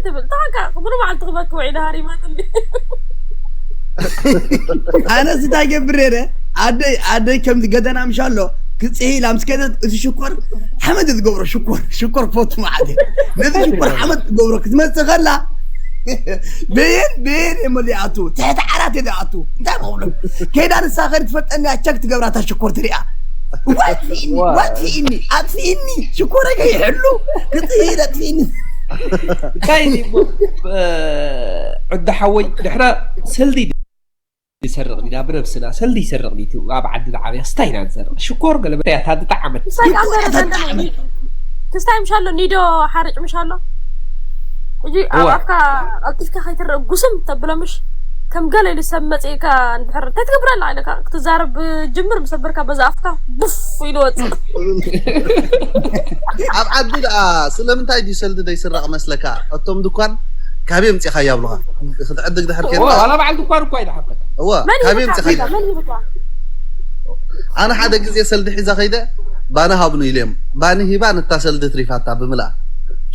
ትብል ታካ ሙሉ መዓልቲ ክበኪ ውዒለ ሃሪማትኒ። ኣነስ እንታይ ገብር ነይረ? ኣደይ ኣደይ ከምዚ ገደና ምሽ ኣሎ ክፅሂ ኢላ ምስ ከደት እቲ ሽኮር ሓመድ ትገብሮ ሽኮር ሽኮር ፎቱ ማለት እዩ። ነዚ ሽኮር ሓመድ ትገብሮ ክትመፅእ ከላ በየን በየን እየ መሊኣቱ ትሕቲ ዓራት እየ ዝኣቱ እንታይ መብሎ ከይዳ ንሳ ከይድ ትፈልጠኒ ኣቸክ ትገብራታ ሽኮር ትሪኣ ዋጥፊእኒ ዋጥፊእኒ ኣጥፊእኒ ሽኮረ ከይሕሉ ክፅሂ ኢለ ኣጥፊእኒ እንታይ ዕዲ ሓወይ ድሕረ ሰልዲ ይሰርቕ ዲና ብነብስና ሰልዲ ይሰርቕ ዲቱ ኣብ ዓዲ ዝዓበያ ስታይ ኢና ንሰርቕ ሽኮር ገለ በያ ታዲ ጣዓመት ክስታይ ምሻሎ ኒዶ ሓርጭ ምሻሎ እጂ ኣብ ኣፍካ ቀልጢፍካ ከይትረእ ጉስም ተብሎ ምሽ ከም ገለ ኢሉ ሰብ መፅእካ እንድሕር እንታይ ትገብር ኣላ ኢለካ ክትዛረብ ጅምር ምሰበርካ በዛ ኣፍካ ቡፍ ኢሉ ወፅእ ኣብ ዓዲ ደኣ ስለምንታይ ድዩ ሰልዲ ዘይስረቕ መስለካ እቶም ድኳን ካበይ ኣምፂእካ ይብሉካ ክትዕድግ ድሕር ኬድካ ዋላ በዓል ድኳን እኳ ይድሓከካ እወ ካበይ ኣምፂእካ ይብሉ መን ሂብካ ኣነ ሓደ ግዜ ሰልዲ ሒዛ ከይደ ባኒ ሃብኑ ኢልዮም ባኒ ሂባ ነታ ሰልዲ ትሪፋታ ብምልኣ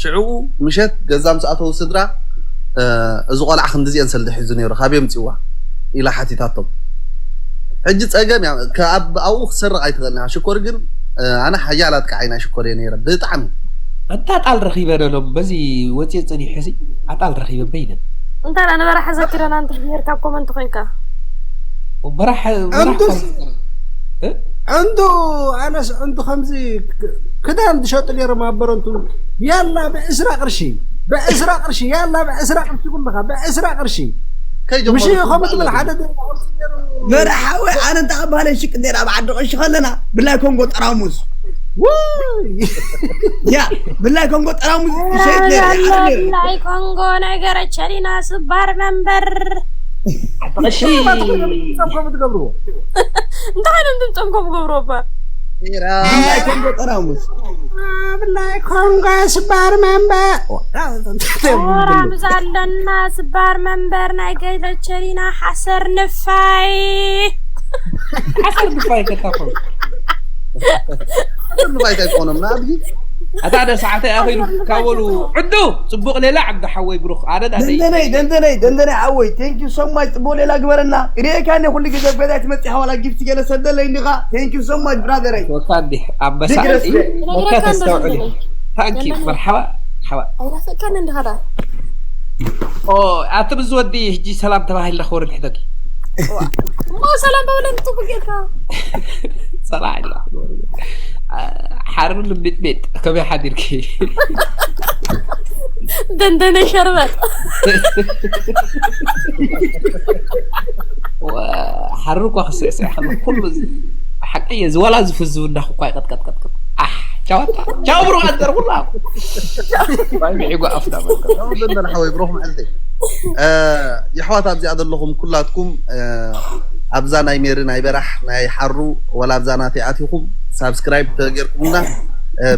ሽዑ ምሸት ገዛ ምስ ኣተዉ ስድራ እዚ ቆልዓ ክንድዚአን ሰልዲ ሒዙ ነይሩ ካበይ ኣምፂእዋ ኢላ ሓቲታቶም ሕጂ ፀገም እያ ኣብኡ ክትሰርቕ ኣይትኽእልን ኢኻ ሽኮር ግን ኣነ ሓያል ኣጥቃዓይ ናይ ሽኮር እየ ነይረ ብጣዕሚ ኣጣጣል ረኺበ ነሎም በዚ ወፅየ ፀኒሑ ሕዚ ኣጣል ረኺበ በይነ እንታይ ዳ ንበራሐ ዘኪረና እንተ ብሄር ካብ ኮመንት ኮይንካ በራሕ ዕንዱ ኣነስ ዕንዱ ከምዚ ክዳን ዝሸጡ ነይሮም ኣብ በረንቱ ያላ ብዕስራ ቅርሺ ብዕስራ ቅርሺ ያላ ብዕስራ ቅርሺ ኩልኻ ብዕስራ ቅርሺ ምሽ ከምኡ ትብል ሓደ መርሓዊ ኣነ እንተ ኣባህለ ሽቅ እንዴር ኣብ ዓዲ ቅርሺ ከለና ብላይ ኮንጎ ጠራሙዝ ያ ብላይ ኮንጎ ጠራሙዝ ይሸይጥ ነይሩ ይዓርብ ነይሩ ብላይ ኮንጎ ነገረ ቸሪና ስባር መንበር ጸምኮም ትገብርዎ እንታይ ኮይኖም ድምፆም ከም ገብርዎ እባ ብላይ ኮንጎ ጠራሙዝ ብላይ ኮንጎ ስባር መንበር ኦራምዝ ኣለና ስባር መንበር ናይ ገለቸሪና ሓሰር ንፋይ ሓሰር ንፋይ ከታኾኑ ንፋይ እንታይ ትኾኖም ንኣብዚ ኣታ ደ ሰዓተ ኣኺሉ ካበሉ ዕዱ ጽቡቕ ሌላ ዓዲ ሓወይ ብሩኽ ኣነ ዳ ደይ ደንደነይ ደንደነይ ደንደነይ ሓወይ thank you so much ጽቡቕ ሌላ ግበረና ርኤካ ነ ኩሉ ግዜ ገዛ ትመጽእ ሓዋላ ጊፍት ገለ ሰደለይ እንዲኻ thank you so much brother ኣይ ወካ እንዲ ኣንበሳ Big respect. ወካ ነግረካ ተስተውዕል እንደዘለለ። Thank you መርሓባ ሓባ ኣይናፍቀካን እንዲኻ ዳ ኦ ኣቲ ብዚ ወዲ ሕጂ ሰላም ተባሂልና ክወርድ ሕደግ እሞ ሰላም በበለን ጽቡቅ ጌርካ ጸላዕ ኢላ ሓርብ ልምጥሚጥ ከመይ ሓዲርኪ ደንደነ ሸርበጥ ሓርብ እኳ ክስዕስዕ ከሎ ኩሉ እዚ ሓቂ እየ ዝወላ ዝፍዝው እንዳኹ እኳ ይቀጥቀጥቀጥቀጥ ኣሕ ቻዋታ ቻው ብሩኻት ዘር ኩላ ሚዒጓ ኣፍዳ በልከ ደንደነ ሓወይ ብሩኽ መዓልቲ የሕዋት ኣብዚኣ ዘለኹም ኩላትኩም ኣብዛ ናይ ሜሪ ናይ በራሕ ናይ ሓሩ ወላ ኣብዛ ናተይ ኣቲኹም ሳብስክራይብ ተገርኩምና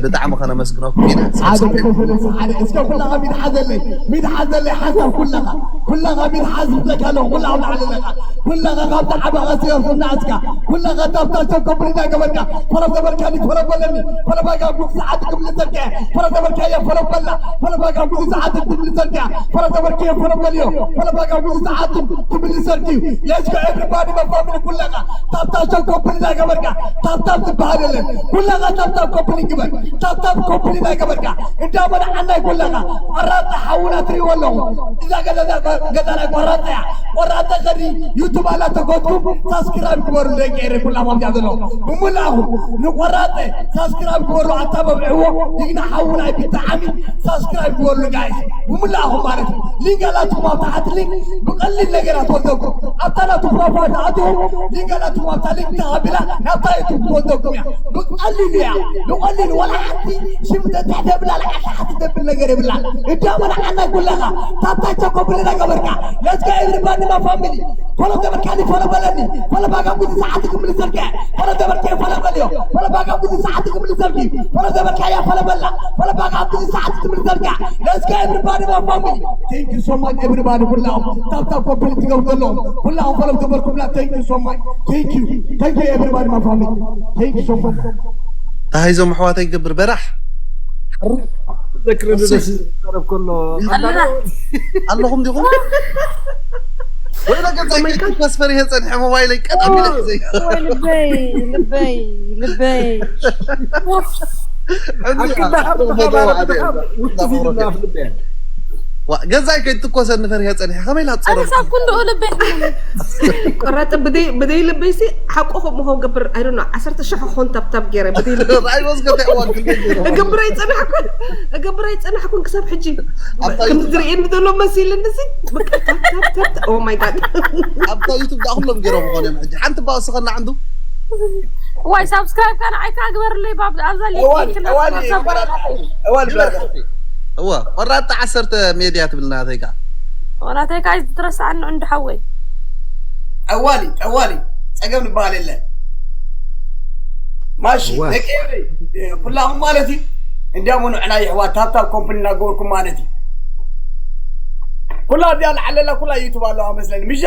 ብጣዕሚ ከነመስግነኩም ኢና ሓደ ክፍል ሓደ እስከ ኩላኻ ሚድ ሓዘለይ ሚድ ሓዘለይ ሓሳብ ኩላኻ ኩላኻ ሚድ ሓዝ ብለካ ኣለኹ ኩላ ኣብ ላዕሊ ኣለኻ ኩላኻ ካብቲ ዓበኻ ስገርኩምና እስካ ኩላኻ ካብታ ሸኮብሪ እናገበርካ ፈረብ ገበርካ ዲ ፈረብ በለኒ ፈረባጋ ብዙ ሰዓት ክምልሰልካ ፈረብ ገበርካዮ ፈረብ በላ ፈረባጋ ብዙ ሰዓት ክምልሰልካ ፈረብ ገበርካዮ ፈረብ በልዮ ፈረባጋ ብዙ ሰዓት ክምልሰልኪ Let's go everybody my family ኩላኻ ታብታብ ሰብ ኮፕሊ እናገበርካ ታብታብ ዝበሃል የለን ኩላኻ ታብታብ ኮፕሊ ግበር ታብታብ ኮፕሊ እናገበርካ እንዳመናዓናይ ኩላኻ ቆራጣ ሓውና ትሪእዎ ኣለኹ እዛ ገዛ ገዛ ናይ ቆራጣ እያ ቆራጣ ከዲ ዩቱብ ኣላ ተጎትኩም ሳስክራይብ ግበሩ ደቂ ኤረ ኩላ ማምጃ ዘሎ ብሙላኹም ንቆራጠ ሳስክራይብ ግበሩ ኣታባብዕዎ ጅግና ሓውና ብጣዕሚ ሳስክራይብ ግበሩ ጋይስ ብሙላኹም ማለት እዩ ሊንክ ኣላትኩም ኣብ ታሕቲ ሊንክ ብቐሊል ነገራት ወርደኩም ኣብታ ናቱ ፕሮፋይል ኣትኹም ሊንክ ኣላትኩም ኣብታ ሊንክ ተቐቢላ ናብታ ዩቱብ ትወርደኩም እያ ብቐሊል እያ ብቐሊል ወላ ሓንቲ ሽም ተትሕተ ብላ ሓንቲ ሓንቲ ተብል ነገር የብላ እዳመና ዓና ኩላኻ ታብታ ቸኮ ብልና ገበርካ Let's go everybody my family follow ገበርካ ዲ follow በለኒ follow ባጋ ብዙ ሰዓት ክምልሰልካ follow ገበርካ follow በልዮ follow ባጋ ብዙ ሰዓት ክምልሰልኪ follow ገበርካ ያ follow በላ follow ባጋ ብዙ ሰዓት ክምልሰልካ Let's go everybody my family Thank you so much everybody ኩላኹም ታብታብ ኮፕሊ ትገብሩ ዘለኹም ኩላኹም follow ገበርኩምና thank you so much thank you thank you everybody my family thank you so much ተሃይዞም ኣሕዋተይ ገብር በራሕ ዘክረኒ ደስ ዝዛረብ ከሎ ኣለና። ኣለኹም ዲኹም? ወይላ ገዛ ይከይድ ተስፈር ይሄ ጸኒሐ ሞባይለይ ቀጥ ኣቢለ ሒዘ። ወይ ልበይ፣ ልበይ፣ ልበይ። ሕጂ ኣቅዳኻ ኣቅዳኻ ኣቅዳኻ ኣቅዳኻ ውትፍ ኢልና ኣፍ ልበይ። ዋ፣ ገዛይ ከይትኮሰኒ ፈሪሀ ጸኒሐ። ከመይ ኢላ ትጸረፍ? ኣነሳ ኩንድኡ ልበይ። ቆራጥ ብደይ፣ ብደይ ልበይ ሲ ሓቁ ከምኡ ክገብር፣ I don't know፣ ዓሰርተ ሽሕ ክኾን ታብታብ ገይረ ብደይ ልበይ። ራእይ ወስከ እንታይ እዋን ክንደይ ገይረ? እገብር ኣይጸናሕኩን፣ እገብር ኣይጸናሕኩን ክሳብ ሕጂ። ኣብታ ከም ዩቱብ ዝርእየኒ ዘሎ መሲልኒ ሲ፣ በቃ ታብ፣ ታብ፣ ታብ፣ ታብ። Oh my God። ኣብታ ዩቱብ ዳ ኩሎም ገይሮም ይኾኑ እዮም ሕጂ። ሓንቲ እባ ወስኸና ዓንዱ። ዋይ ሳብስክራይብ ካን ዓይካ ግበርለይ ባብ ኣብዛ ሊንክ እዋን፣ ክላ እዋን፣ ሳብስክራይብ እዋን፣ እዋን፣ እዋ፣ ቆራጣ ዓሰርተ ሜድያ ትብል ናተይ ከኣ። ወላተይ ከኣ ዝትረስዓኒ እንዶ ሓወይ። ጠዋሊ፣ ጠዋሊ፣ ጸገም ዝበሃል የለን። ማሺ፣ እዋ። ደቂ ኤረይ፣ ኩላኹም ማለት እዩ። እንዲያም ንዕና የሕዋት ታብታብ ኮምፕኒ እናገበርኩም ማለት እዩ። ኩላ እንዲያ ንዓለላ ኩላ ዩቱብ ኣለዋ መስለኒ። ምሻ?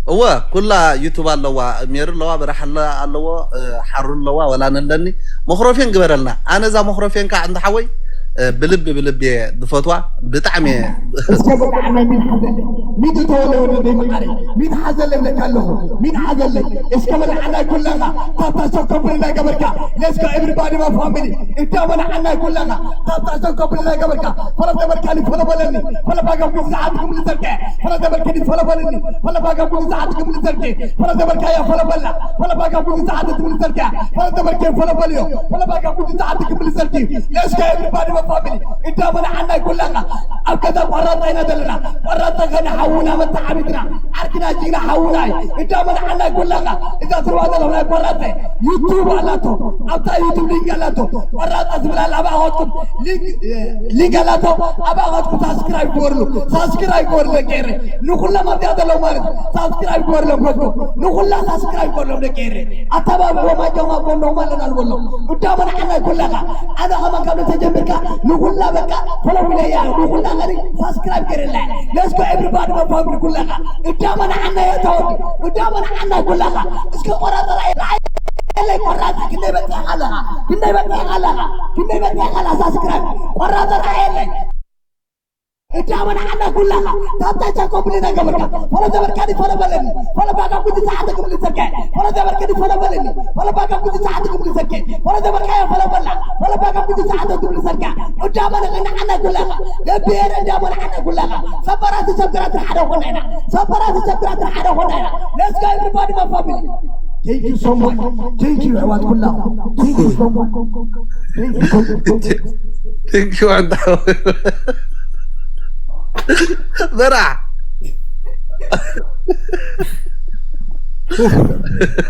እወ፣ ኩላ ዩቱብ ኣለዋ። ሜሪ ኣለዋ፣ በራሕላ ኣለዎ፣ እ፣ ሓሩ ኣለዋ፣ ወላ ነለኒ። መኽሮፌን ግበረልና። ኣነ እዛ መኽሮፌን ከዓ እንዳ ሓወይ፣ እ፣ ብልቢ፣ ብልቢ እየ ዝፈትዋ። ብጣዕሚ እየ እስከ ብጣዕሚ ሚድ ሓዘለይ። ሚድ ተወለ ወደ ደይ መዓረይ። ሚድ ሓዘለይ ብለካ ኣለኹ። ሚድ ሓዘለይ። እስከ በላዓናይ ኩላኻ። ታታ ሸኮ ብለና ገበርካ። Let's go everybody my family። እንዳ በላዓናይ ኩላኻ። ታታ ሸኮ ብለና ገበርካ። ፈለብ ተበርካኒ ፈለበለኒ። ፈለባጋ ብዙ ሰዓት ክምልሰልከ። ፈለብ ተበርካኒ ፈለበለኒ። ፈለባጋ ብዙ ሰዓት ክምልሰልከ። ፈለብ ተበርካያ ፈለበላ። ፈለባጋ ብዙ ሰዓት ክምልሰልከ። ፈለብ ተበርካያ ፈለበልዮ። ፈለባጋ ብዙ ሰዓት ክምልሰልኪ። Let's go everybody my family። እንዳ በላዓናይ ኩላኻ። ኣብ ገዛ ቆራጣ ኢና ዘለና። ቆራጣ ከነ ሓውና መተዓቢትና። ዓርክና ጅግና ሓውና እዩ። እንዳ በላዓናይ ኩላኻ። እዛ ትርዋ ዘለኹም ናይ ቆራጣ ዩቱብ ኣላቶ። ኣብታ ዩቱብ ሊንክ ኣላቶ። ቆራጣ ዝብላላ ኣብኣ ከትኩም ሊንክ፣ ሊንክ ኣላቶ። ኣብኣ ከትኩም ሳብስክራይብ ግበርሉ። ሳብስክራይብ ግበርሉ ደቂ ኤረ። ንኹሎም ኣብዚኣ ዘለዉ ማለት ሳብስክራይብ ግበርሎም ከትኩም። ንኹላ ሳብስክራይብ ግበርሎም ደቂ ኤረ። ኣተባብዕዎም ኣጆኹም ኣብ ጎንኹም ኣለና ንበሎም። እንዳ በላዓናይ ኩላኻ። ኣነ ከማን ካብ ተጀሚርካ ንኹላ በቃ ፎሎው ኢለያ። ንኹላ ከኒ ሳብስክራይብ ገይረላ። Let's go everybody my family ኩላኻ። እንዳ በላዓናይ ኣታወዲ። እንዳ በላዓናይ ኩላኻ። እስከ ቆራጣ ራእየለይ ቆራጣ። ክንደይ በፂሕካ ኣለኻ? ክንደይ በፂሕካ ኣለኻ? ክንደይ በፂሕካ ኣለኻ? ሳብስክራይብ ቆራጣ ራእየለይ። እንዳ በላዓና ኩላኻ። ታብታ ቻኮ ብለና ገበርካ። ፈሎ ዘበርካኒ ፈሎ በለኒ። ፈሎ ባጋ ጉዲ ሰዓት ክብል ዘርካ። ፈሎ ዘበርካኒ ፈሎ በለኒ። ፈሎ ባጋ ጉዲ ሰዓት ክብል ዘርካ። ፈሎ ዘበርካዮ ፈሎ በላ። ፈሎ ባጋ ጉዲ ሰዓት ክብል ዘርካ። እንዳ በላዓና ኩላኻ። ለብሔር እንዳ በላዓና ኩላኻ። ሰበራት ሰበራት ሓደ ኾና ኢና። ሰበራት ሰበራት ሓደ ኾና ኢና። Let's go everybody my family. Thank you so much. Thank you ኣሕዋት ኩላኹም። Thank you so much. Thank you so much. Thank you ኣንታ በራ።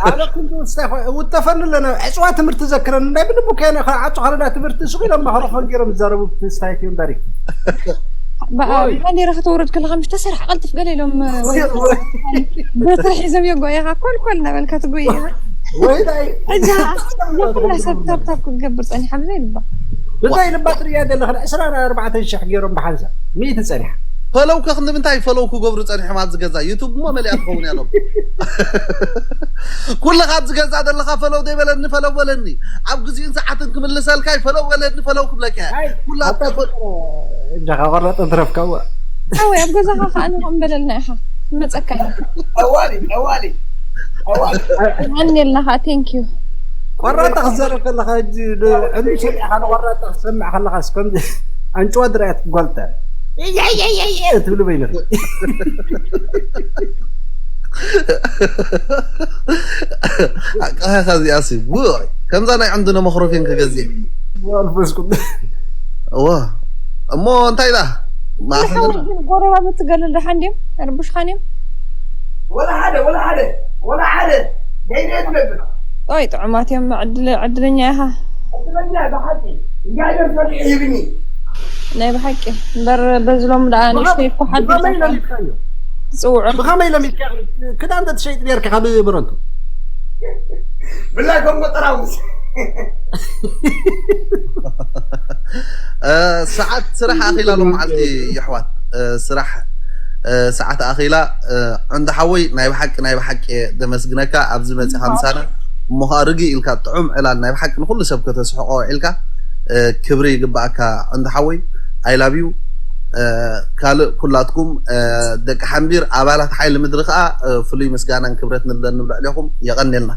ኣነ ክንዲ ውስታይ ኾ-፣ ውጠፈኒ ኣለና። ዕፅዋ ትምህርቲ ዘክረኒ። ናይ ብልቡ ከነ ከ-፣ ዓፁ ካልዳ ትምህርቲ ሱቕ ኢሎም ማክሮፎን ገይሮም ዝዛረቡ ስታይ እዮም ዳይሬክት። በኣ-፣ ወይ። ባንዴራ ከተውርድ ከለኻ ምሽ ተሰርሕ ቀልጥፍ ገለ ኢሎም፣ ወይ። ወይ። በትሪ ሒዞም የጓየኻ፣ ኮልኮል እናበልካ ትጎይኻ። ወይ ዳይ። እዛ፣ ንኹላ ሰብ ታብታብ ክትገብር ጸኒሓ ብዘይ ልባ። ብዘይ ልባ ትርእያ ዘለኻ ዕስራን ኣርባዕተን ሽሕ ገይሮም ብሓንሳብ። ሚእቲ ጸኒሓ። ፈለው ከ ክንዲ ምንታይ ፈለው ክገብሩ ጸኒሖም ኣብዚ ገዛ? ዩቱብ እሞ መሊኣ ትኸውን እያ ሎም። ኩልኻ ኣብዚ ገዛ ዘለኻ ፈለው ዘይበለኒ፣ ፈለው በለኒ። ኣብ ግዜኡን ሰዓትን ክምልሰልካ እዩ፣ ፈለው በለኒ፣ ፈለው ክብለካ እየ። ኣይ፣ ኩላ ኣታ ፈ-፣ እጃኻ ቆረጠ ትረፍካ እዋ። ሓወይ፣ ኣብ ገዛኻ ከኣ ንኹም በለልና ኢኻ። መጸካ እዩ። ጠዋሊ፣ ጠዋሊ፣ ጠዋሊ። ኣንየልና ከኣ፣ thank you። ቆራጣ ክትዘርብ ከለኻ፣ ሕጂ ን-፣ ዕንዱ ሰሚዕኻ ንቆራጣ ክትሰምዕ ከለኻስ፣ ከምዚ ኣንጭዋ ድራያ ትጓልጠ። እየ፣ እየ፣ እየ፣ እየ ትብሉ በይንኹም። ኣቃኻ እዚኣሲ፣ ውይ፣ ከምዛ ናይ ዕንዱ ነመኽሮፌን ክገዝእ። መንፈስ ቅዱስ። እዋ፣ እሞ እንታይ ኢላ? ማእኸል ንሓወይ ግን ጎረባብቲ ገለ ደሓን ድዮም? ኣይረብሹኻን እዮም? ወላ ሓደ፣ ወላ ሓደ፣ ወላ ሓደ። ደይነ ትነብር። ኦይ፣ ጥዑማት እዮም። ዕድለ-፣ ዕድለኛ ኢኻ። ዕድለኛ ብሓቂ። እግዚኣብሔር ፈሪሑ ሂብኒ። ናይ ብሓቂ። እምበር በዝሎም ደኣ ንእሽተይ እኮ ሓቢርካ ብኸመይ ለሚድካዮ? ትጽውዖ። ብኸመይ ለሚድካ? ክዳን ተትሸይጥ ነርካ ካብ ብረንቱ። ብላይ ከም ጠራሙስ። እ፣ ሰዓት ስራሕ ኣኺላ ሎመዓልቲ የሕዋት። እ፣ ስራሕ፣ እ፣ ሰዓት ኣኺላ። እ፣ ዕንዲ ሓወይ ናይ ብሓቂ፣ ናይ ብሓቂ እየ ደመስግነካ ኣብዚ መጺኻ ምሳና። እሞ ኸኣ ርግእ ኢልካ ጥዑም ዕላል ናይ ብሓቂ ንኹሉ ሰብ ከተስሕቆ ውዒልካ። ክብሪ ይግባኣካ። እንዳ ሓወይ፣ I love you። ካልእ ኩላትኩም ደቂ ሓምቢር ኣባላት ሓይሊ ምድሪ ከዓ ፍሉይ ምስጋናን ክብረት ንብለኒ ብልዕሌኹም። የቐንየልና።